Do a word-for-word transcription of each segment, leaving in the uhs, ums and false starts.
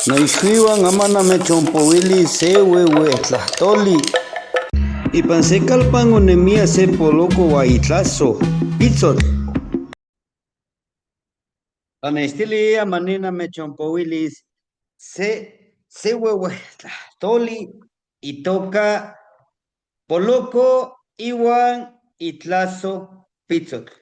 Noixhuiuan aman namechonpowilis se huehue tlajtoli. Ipan se kalpan onemia se poloko uan itlaso pitzotl. Tanextili, amani namechonpowilis se, se huehue tlajtoli itoka poloko ihuan itlaso pitzotl.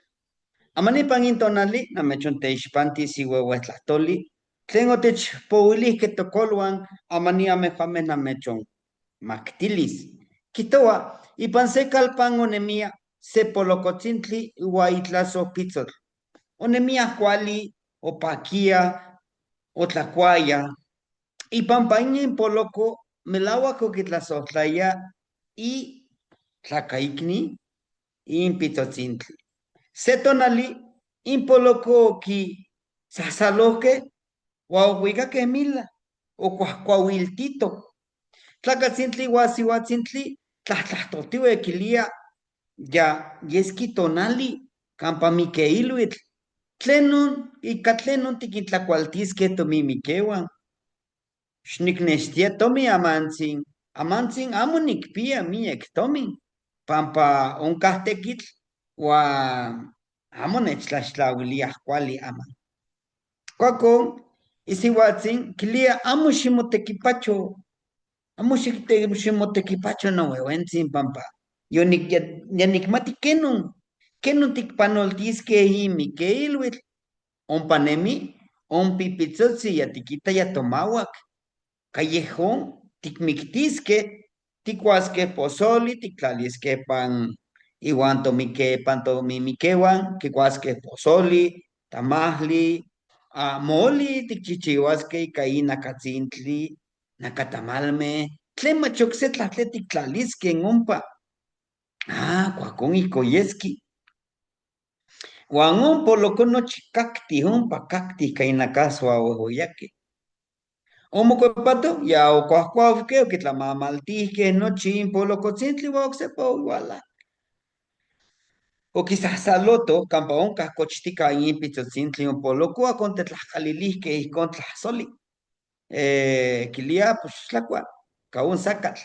Amani ipan in tonali namechonteixpantis se huehue tlajtoli tlen otechpowilijkej tokoluan, amani amejuame namechonmaktilis. Kijtohua, ipan se kalpan onemia se polokotzintli uan itlaso pitzotl. Onemia kuali, opakia, otlakuaya. Ipan pan in poloko melauak okitlasojtlaya itlakaikni in pitzotzintli. Se tonali in poloko okisajsalojkej uan ohuikakej mila, okuajkuauiltito. Tlakatzintli uan sihuatzintli tlajtlajtohtihue kilia, ya yeski tonali kampa mikeilhuitl. Tlenon, ika tlenon tikintlakualtiskej tomimikeuan? Xniknextia tomin amantzin, amantzin amo nikpia miyek tomin, pampa onkaj tekitl uan amo nechtlaxtlauilia kuali aman. Kuakon isihuatzin kilia, amo ximotekipacho, amo xite-, ximotekipacho nohuehuentzin, pampa yonik-, ya, ya nikmati kenon, kenon tikpanoltiskej in mikeilhuitl. Ompa nemi on pipitzotzi, ya tikita ya tomahuak. Ka yejón tikmiktiskej, tikuaskej pozoli, tiktlaliskej pan ihuan tomike-, pan tomimikeuan, kikuaskej pozoli, tamajli, a, moli, tikchijchiuaskej ika in nakatzintli, nakatamalmej, tlen mach okse tlajtol tiktlaliskej ompa. A, kuakon ijkon yeski. Huan on poloko nochi kaktij ompa, kaktij kan inakasuan ohuehueyakej. Omokuepato, ya okuajkuaukej, okitlamamaltijkej nochi in polokotzintli huan oksejpa ohuala. Okisajsaloto kampa onkaj kochtika in pitzotzintli on poloko, kuakon tetlajkalilijkej ijkon tlajsoli. Eh, kilia, pues xtlakua, ka on sakatl.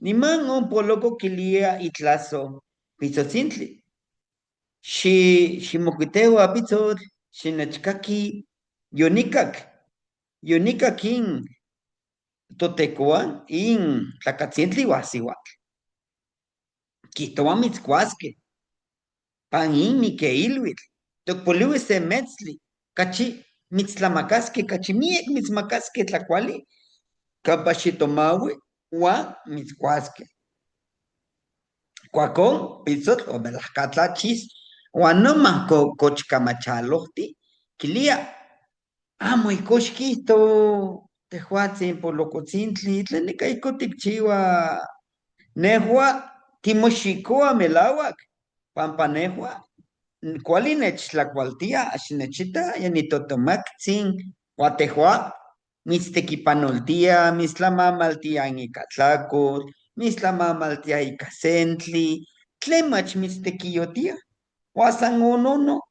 Niman on poloko kilia itlaso pitzotzintli. Xi-, ximokuitehua pitzotl, xinechkaki, yonikak, yonikak in totekoan in tlakatzintli huan sihuatl. Kijtohua mitskuaskej pan in mikeilhuitl, tok polihui se metzli, kachi mitstlamakaskej, kachi miek mitsmakaskej tlakuali, kampa xitomahui huan mitskuaskej. Kuakon pitzotl omelajkatlachis huan noman ko-, kochkamachalojti, kilia, Amo ijkon xkijto, tejuatsin polokotzintli, tlen ika ijkon tikchihua? Nejua timoxikoa melahuak, pampa nejua kuali nechtlakualtia, xinechita, ya nitotomaktsin, huan tejua mitstekipanoltia, mitslamamaltia ika tlakotl, mitslamamaltia ika sentli, tlen mach mitstekiyotia, huan san onono.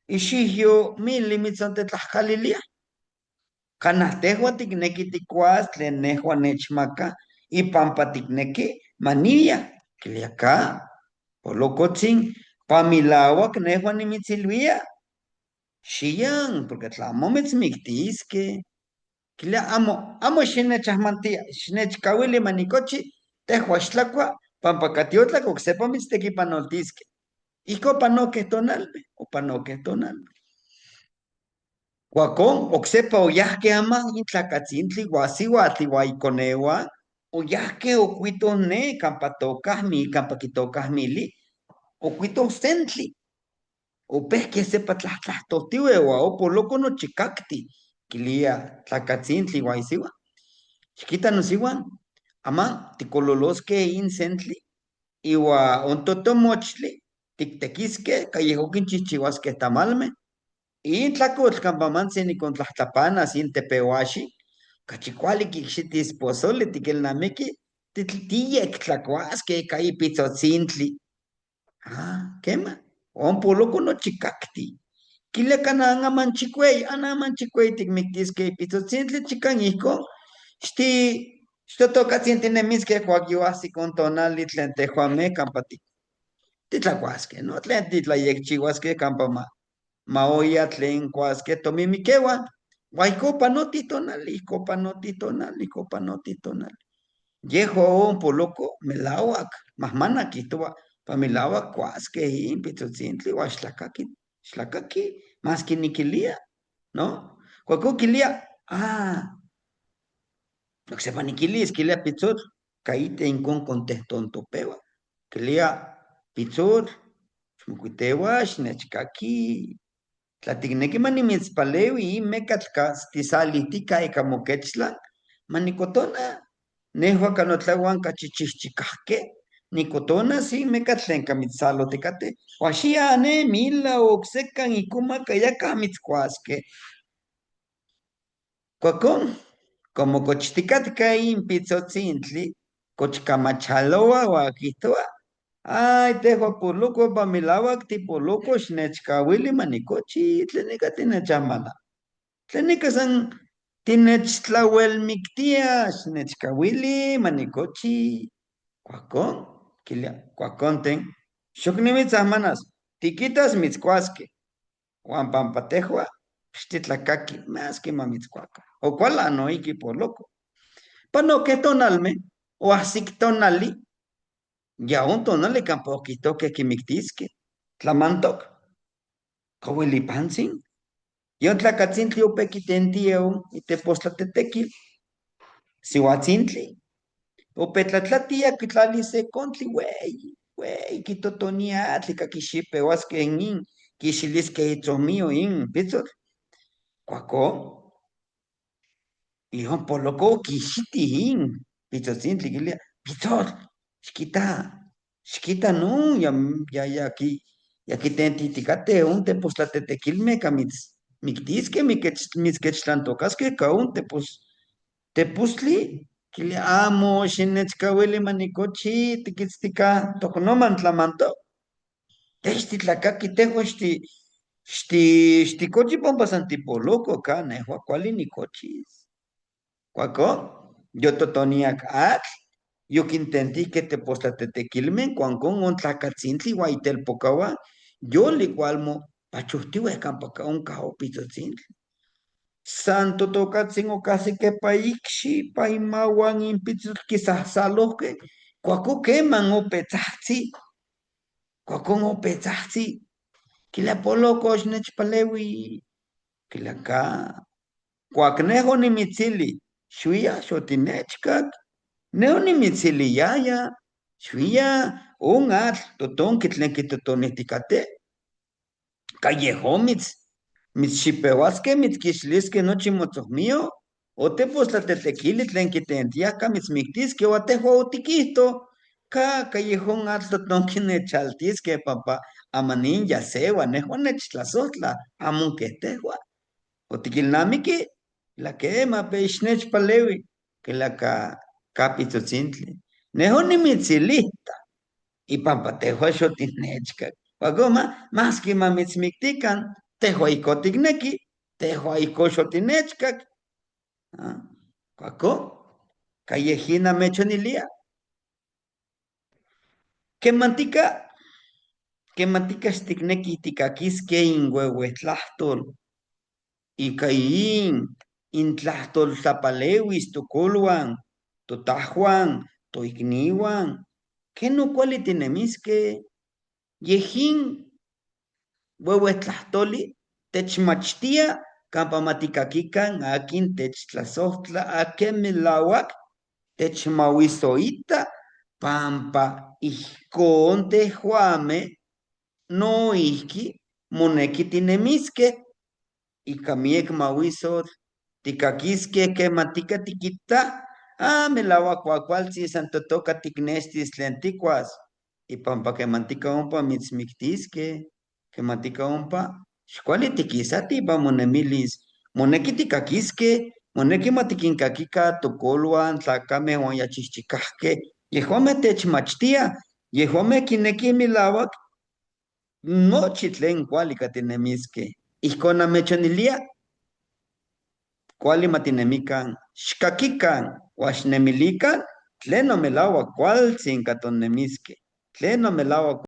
Ixiu mili mitzontetlajkalilia. Kana tejua tikneki tikuas tlen nejua nechmaka, ipampa tikneki maniya? Kilia ka, polokotsin, pa melahuak nejua nimitzilhuia. Xian, porque tlamo mitzmiktiskej. Kilia, amo, amo xinechajmantia, xinechkahuili manikochi, tejua xtlakua, pampa ka tiotlak oksejpa mitztekipanoltiskej. Ijkon opanokej tonalmej, opanokej tonalmej. Kuakon oksejpa oyajkej aman in tlakatzintli huan sihuatl huan ikonehua, oyajkej okuitoj ne kampa tokajmi, kampa kitokajmili, okuitoj sentli. Opejkej sejpa tlajtlajtotihue huan on poloko nochi kakti, kilia tlakatzintli huan isihuan. Xkita nosihuan, aman tikololoskej in sentli, ihuan on totomochtli tiktekiskej, ka yejok kinchijchihuaskej tamalmej. In tlakotl kampa mantzin nikontlajtlapanas in tepehuaxi, kachi kuali kikxitis pozole, tikelnamiki, ti-, tiyektlakuaskej ika in pitzotzintli. A, kema, on poloko nochi kakti. Kilia kan a naman chikuei, a naman chikuei tikmiktiskej pitsotsintli, chikan ijkon xti, xtotokatsin tinemiskej kuak yuajsik on tonali tlen tejuan me kampa ti, titlakuaskej, no? Tlen titlayekchiuaskej kampa ma, ma oya tlen kuaskej tomimikeuan. Ua ijkon panoti tonali, ijkon panoti tonali, ijkon panoti tonali. Yejua on poloko melauak, mahmanak kijtoua, pa melauak kuaskej in pitsotsintli, ua xtlakaki, xtlakaki, maski nikilia, no? Kuakon kilia, ah, oksejpa nikilis, kilia, pitsotl, kaite inkon kon tehtontopeua. Kilia, pitsotl, xmokuiteua, xnechkaki. Tla tikneki ma nimitspaleui in mekatl ka tisalijtika ika mokechtlan, ma nikotona. Nejua ka notlahuan ka chichijchikajkej, nikotona se mekatl tlen ka mitsalutikatej. Ua xia ne, mila, oksekan ijkon maka yaka mitskuaskej. Kuakon, komo kochtikatka in pitsotsintli, kochkamachaloua ua kijtoua, ay, tejua poloko, pa melauak tipoloko, xnechkauili ma nikochi, tlen ika tinechahmana. Tlen ika san tinechtlahuelmiktia, xnechkauili ma nikochi. Kuakon, kilia, kuakon ten, xok nimitsahmanas, tikitas mitskuaskej. Huan pampa tejua, xtitlakaki, maski ma mitskuakan. Okualan no iki poloko. Panokej tonalme, o ajsik tonali, ya on tonali kampa okijtokej kimiktiskej. Tlamantok. Kauilipantsin. Yon tlakatsintli ope kitentia on itepostlatetekil. Siuatsintli. Ope tlatlatia kitlalia se kontli huei, huei kitotonia atl ika kishipeuaskej in, kixiliskej itzomio in pitsotl. Kuakon, ion poloko kishiti in pitsotsintli kilia, pitsotl, xkita, xkita non, ya, ya, ya ki, ya kitentitikatej on tepostlatetekilme ka mits, miktiskej, mikech, mitskechtlantokaskej ka on tepos, tepostli, kilia, amo, xinechkauili ma nikochi, tikitstika, toknoman tlamantok. Tej xtitlakaki, tejua xti, xti, xtikochi pampa san tipoloko ka, nejua kuali nikochis. Kuakon, yototoniak atl, yokintentijkej tepostlatetekilme, kuakon on tlakatsintli ua itelpokahuan, yolikual mopachojtiuej kampa ka on kaho pitsotsintli. San totokatsin okajsikej pa ikxi, pa imahuan in pitsotl kisasaloke, kuakon keman ope tzajtzi, kuakon ope tzajtzi, kilia, poloko, xnechpaleui. Kilia ka, kuak nej onimitsili, xuia, xotinechkak. Nej onimitsili yaya, xuia, on atl totonki tlen kitotonijtikatej. Ka yejon mits, mitshipeuaskej, mitskixiliskej nochi motzomio, o tepostlatetekili tlen kitentia ka mitsmiktiskej, ua tejua otikijto, ka, ka yejon atl totonki nechaltiskej pampa amanin ya seua, nejua nechtlasojtla, amo kej tejua. Otikilnamiki, la kema pe xnechpaleui, kilia ka, ka pitsotsintli. Nej onimitsili ta, y pampa tejua xotinechkak. Kuakon ma, maski ma mitsmiktikan, tejua ijkon tikneki, tejua ijkon xotinechkak. Ah, kuakon, ka yejin namechonilia. Kemantika, kemantika xtiknekij tikakiskej in huehuetlajtol. Ika in, in tlajtol tlapaleuis tokoluan, totajuan, toiknihuan. Ken okuali tinemiskej. Yejin huehuetlajtoli techmachtia kampa ma tikakikan akin techtlasojtla, akin melauak techmahuisoita, pampa ijkon tejuame no ijki moneki tinemiskej. Ika miek mahuisotl tikakiskej, kemantika tikita, ah, melauak kuakualtsin, san totoka tiknextis tlen tikuas. Y pampa kemantika ompa mitsmiktiskej, kemantika ompa xkuali tikisati ipan monemilis. Moneki tikakiskej, moneki ma tikinkakika tokoluan, tlakame huan ya chijchikajkej. Yejuame techmachtia, yejuame kinekij melauak nochi tlen kuali ka tinemiskej. Ijkon namechonilia, kuali ma tinemikan, xkakikan, huan xnemilikan, tleno melahuak kualtzin ka tonemiske, tleno melahuak